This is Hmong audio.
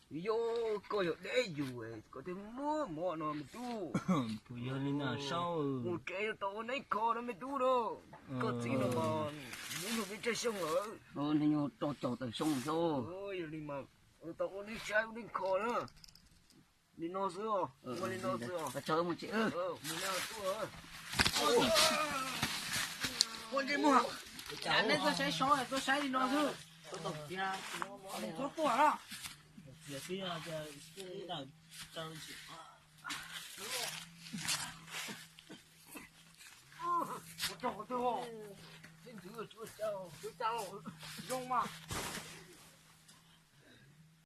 Yog koj yog deb yus koj thiaj muab mov no me tub. Puas yog li no Saub? Mus tsev tau ua neeb kho no me tub na. Koj txiv no mas muab yug peb tsawg xyoo lawm? Nws nyuag rau caum tawm xyoo xwb. Yog li mas tau ua neeb saib ua neeb kho na. Li no xwb os, ua li no xwb os. Mus no xwb. Ua ntsej muag, neb tuaj saib Saub tuaj saib li no xwb. Txhob tuaj na. Zoo mas.